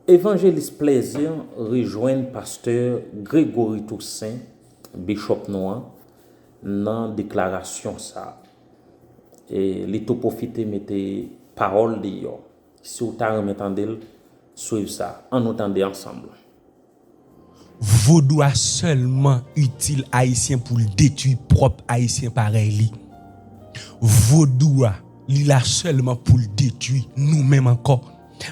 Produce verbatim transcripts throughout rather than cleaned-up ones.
Evanjelis Plaisir rejwenn pastè Gregory Toussaint, bichòp nou an, nan deklarasyon sa a. E li tou pwofite mete pawòl deyò. Si w ta renmen tande l, swiv sa. Ann nou tande ansanm. Vodou a sèlman itil Ayisyen pou l detwi pwòp Ayisyen parèy li. Vodou a, li la sèlman pou l detwi nou menm ankò.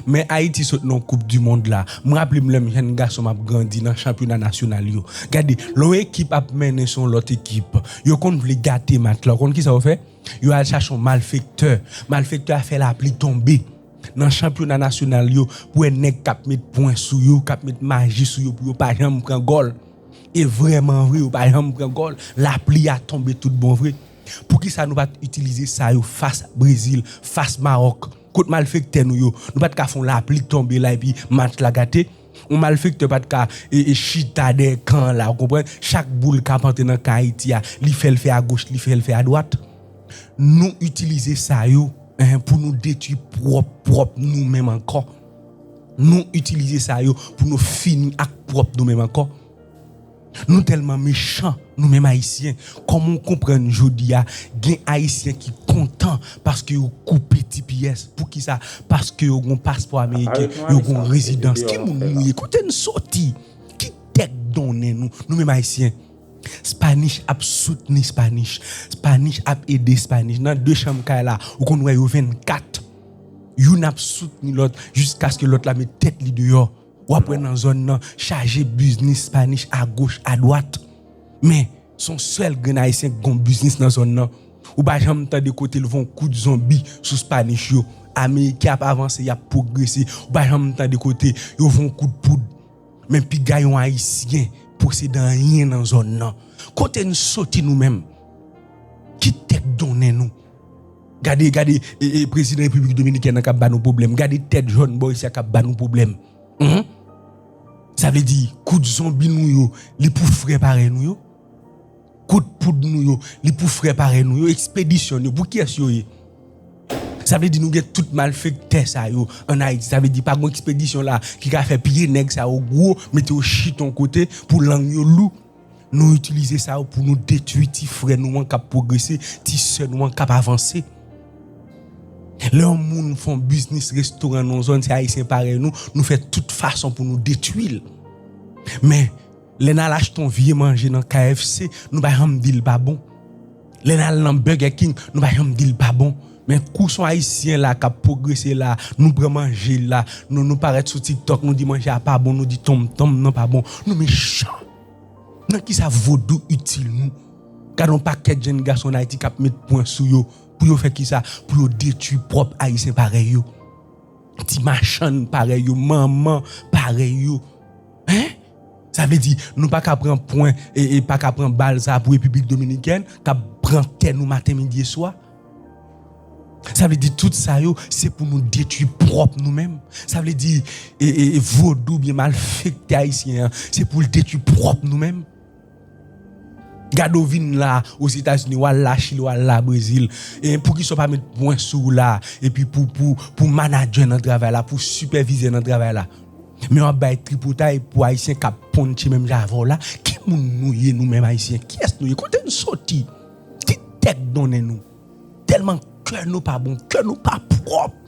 Men Ayiti sot nan koup di mond la. M raple m lè m jèn gason m ap grandi nan chanpyona nasyonal yo. Gade, lè yon ekip ap mennen se yon lòt ekip, yo konn vle gate match la. Ou konn kisa yo fè? Yo al chache yon malfektè. Malfektè a fè lapli tonbe nan chanpyona nasyonal yo pou wè nèg k ap met pwen sou yo, k ap met maji sou yo pou yo pa janm pran gòl. E vrèman vre, yo pa janm pran gòl. Lapli a tonbe tout bon vre. Poukisa nou pa t itilize sa yo fas Brezil, fas Mawòk? Kot malfektè nou yo? Nou pa t ka fè yon lapli tonbe la epi match la gate? Yon malfektè pa t ka e, e chita dèyè kan an la, ou konprann? Chak boul k ap antre nan kan Ayiti a, li fè l fè agoch, li fè l fè adwat. Nou itilize sa yo, en, pou nou detwi pwòp, pwòp nou menm ankò. Nou itilize sa yo pou nou fini ak pwòp nou menm ankò. Nou tèlman mechan, nou menm Ayisyen. Kòman w konprann jodi a, gen Ayisyen ki kontan paske yo koupe T P S? Poukisa? Paske yo gon paspò ameriken, yo gon rezidans. Ki moun nou ye? Kote n soti? Ki tèt donnen nou, nou menm Ayisyen? Spanish ap soutni Spanish. Spanish ap ede Spanish. Nan de chanm kay la, ou konn wè yo vennkat. Youn ap soutni lòt jiskaske lòt la met tèt li deyò. W ap wè nan zòn nan chaje biznis Spanish agoch, adwat. Men, se yon sèl grenn Ayisyen ki gon biznis nan zòn nan. Ou pa janm tande kote l voye yon kout zonbi sou Spanish yo. Ameriken ap avanse, y ap pwogrese. Ou pa janm tande kote yo voye yon kout poud. Men piga yon Ayisyen posede anyen nan zòn nan. Kote n soti nou menm? Ki tèt donnen nou? Gade, gade, e, e, prezidan Repiblik Dominikèn nan k ap ba nou pwoblèm. Gade tèt jòn bò isi a k ap ba nou pwoblèm. Humm. Sa vle di, kout zonbi nou yo, li pou frè parèy nou yo? Kout poud nou yo, li pou frè parèy nou yo? Ekspedisyon yo, pou kiyès yo ye? Sa vle di nou gen tout malfektè sa yo ann Ayiti. Sa vle di pa gon ekspedisyon la ki ka fè pye nèg sa yo gwo, mete yo chita yon kote pou lang yo lou. Nou itilize sa yo pou nou detwi ti frè nou an k ap pwogrese, ti sè nou an k ap avanse. Lè yon moun fè yon biznis restoran nan yon zòn, se Ayisyen parèy nou, nou fè tout fason pou nou detwi l. Men, lè n al achte yon vye manje nan K F C, nou pa janm di l pa bon. Lè n al nan Burger King, nou pa janm di l pa bon. Men kou se yon Ayisyen la k ap pwogrese la, nou pran manje la, nou, nou parèt sou TikTok, nou di manje a pa bon, nou di tonmtonm nan pa bon. Nou mechan. Nan kisa vodou itil nou? Gade yon pakèt jèn gason ann Ayiti k ap met pwen sou yo. Pou yo fè kisa? Pou yo detwi pwòp Ayisyen parèy yo. Ti machann parèy yo, manman parèy yo. Hein? Sa vle di, nou pa ka pran pwen, e, e pa ka pran bal sa pou Repiblik Dominikèn, k ap pran tè nou maten, midi e swa. Sa vle di, tout sa yo, se pou nou detwi pwòp nou menm. Sa vle di, e, e, e vodou byen malfektè ayisyen an, se pou l detwi pwòp nou menm. Gade w vin la Ozetazini, w al la Chili, w al la Brezil. E poukisa w pa met pwen sou w la? Epi pou, pou, pou manadjè nan travay la, pou sipèvizè nan travay la. Men w ap bay tripotay pou Ayisyen k ap ponche menm jan avè w la. Ki moun nou ye nou menm Ayisyen? Kiyès nou ye? Kote n soti? Ki tèt donnen nou? Tèlman kè nou pa bon, kè nou pa pwòp.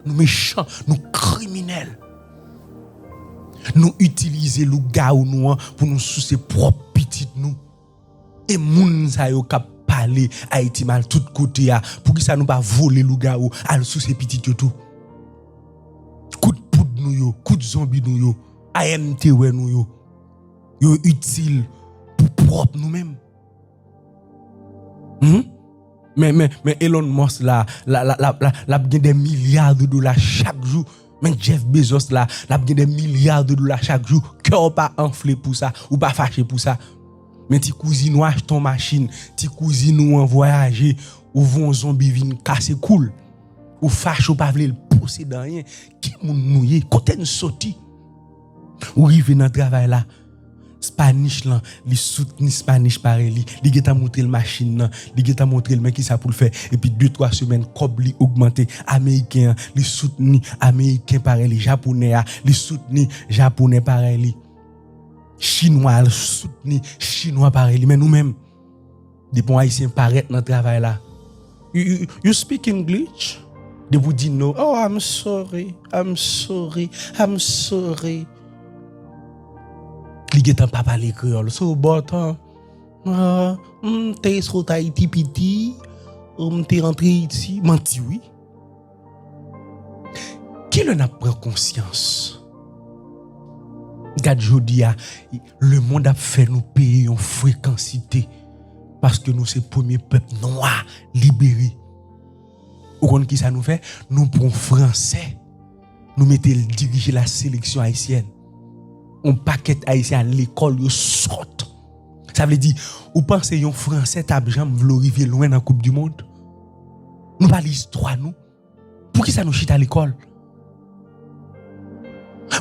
Nou mechan, nou kriminèl. Nou itilize lougawou nou an pou nou souse pwòp pitit nou. E moun sa yo k ap pale Ayiti mal tout kote a, poukisa nou pa vole lougawou al souse pitit yo tou? Kout poud nou yo, kout zonbi nou yo, A M T wè nou yo, yo itil pou pwòp nou menm. Humm. Men, men, men Elon Musk la, la, la, la, la, l ap gen dè milya de dola chak jou. Men Jeff Bezos la, l ap gen dè milya de dola chak jou. Kè w pa anfle pou sa, ou pa fache pou sa. Men ti kouzin ou achte yon machin, ti kouzin ou an vwayaje, ou voye yon zonbi vin kase kou l. Ou fache, ou pa vle l posede anyen. Ki moun nou ye? Kote n soti? Ou rive nan travay la, Spanish lan, li soutni Spanish parèy li. Li gentan montre l machin nan, li gentan montre l men kisa pou l fè. Epi de twa semèn, kòb li ogmante. Ameriken an, li soutni Ameriken parèy li. Japonè a, li soutni Japonè parèy li. Chinwa a, li soutni Chinwa parèy li. Men nou menm, depi yon Ayisyen parèt nan travay la, you, you, you speak English? Depi w di no, oh, I'm sorry, I'm sorry, I'm sorry. Li gentan pa pale kreyòl. So, but, uh, uh, m te sot Ayiti piti, m te antre iti, manti wi. Kilè n ap pran konsyans? Gad jodi a, lemonn ap fè nou peye yon frekansite paske nou se premye pèp nwa libere. Ou konn kisa nou fè? Nou pran yon Fransè, nou mete l dirije la seleksyon ayisyèn. Yon pakèt Ayisyen al lekòl, yo sòt. Sa vle di, ou panse yon Fransè t ap janm vle w rive lwen nan Koup di Mond? Nou pa li istwa nou. Poukisa nou chita lekòl?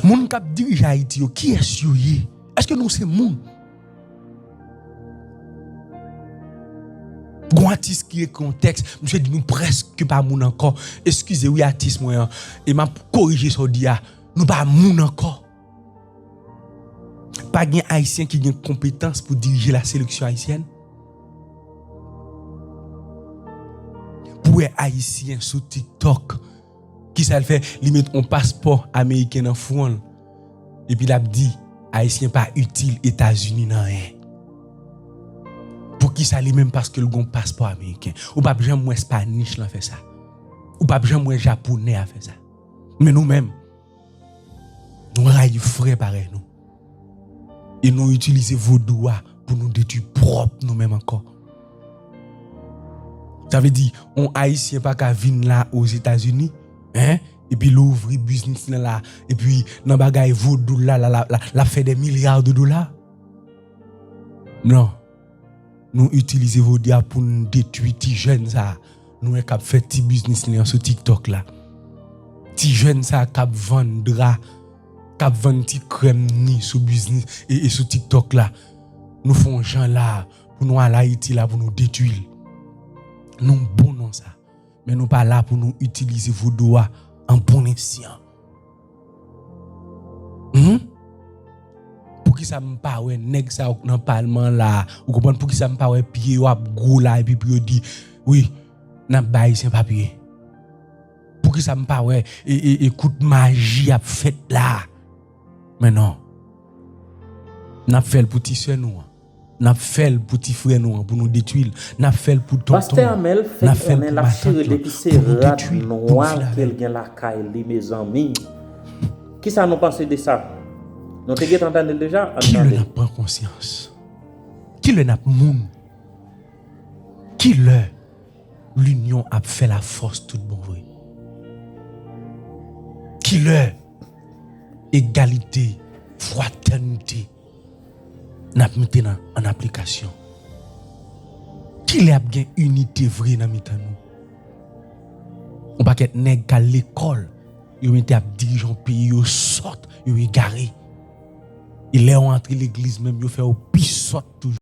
Moun k ap dirije Ayiti yo, kiyès yo ye? Èske nou se moun? Gon atis ki ekri yon tèks, misye di nou prèske pa moun ankò. Eskize wi atis mwen an, e m ap korije sa w di a. Nou pa moun ankò. Pa gen Ayisyen ki gen konpetans pou dirije la seleksyon ayisyèn. Pou wè Ayisyen sou TikTok, kisa l fè? Li met yon paspò ameriken nan fwon l. Epi l ap di, Ayisyen pa itil Etazini nan anyen. Poukisa li menm? Paske l gon paspò ameriken. Ou p ap janm wè Spanish lan fè sa. Ou p ap janm wè Japonè a fè sa. Men nou menm, nou rayi frè parèy nou. E nou itilize vodou a pou nou detwi pwòp nou menm ankò. Sa vle di, yon Ayisyen pa ka vin la Ozetazini, en, epi l ouvri biznis li la, epi nan bagay vodou la, la, la, la, l ap fè de milya de dola. Non. Nou itilize vodou a pou n detwi ti jèn sa a. Nou wè k ap fè ti biznis li an sou TikTok la. Ti jèn sa a k ap vann dra, k ap vann ti krèm ni sou biznis e, e sou TikTok la. Nou fè yon jan la pou nou al Ayiti la pou nou detwi l. Nou bon nan sa. Men nou pa la pou nou itilize vodou a an bon esyan. Hmm? Poukisa m pa wè nèg sa yo k nan palman la? Ou konprann poukisa m pa wè pye yo ap gwo la epi pou yo di, wi, n ap bay Ayisyen papye? Poukisa m pa wè e, e, e kout maji ap fèt la? Men non. N ap fè l pou ti sè nou an. N ap fè l pou ti frè nou an, pou nou detwi l. N ap fè l pou tonton. Pastè Amel fè konnen l ap chire depi se rad nwa ke l gen lakay li, mezanmi. Kisa nou panse de sa? Nou te gentan tande l deja? Kilè n ap pran konsyans? Kilè n ap moun? Kilè linyon ap fè lafòs tout bon vre? Kilè egalite, fratènite n ap mete nan, an aplikasyon? Kilè ap gen inite vre nan mitan nou? Yon pakèt nèg k al lekòl, yo mete ap dirije yon peyi, yo sòt, yo egare. E lè yo antre legliz menm, yo fè yo pi sòt toujou.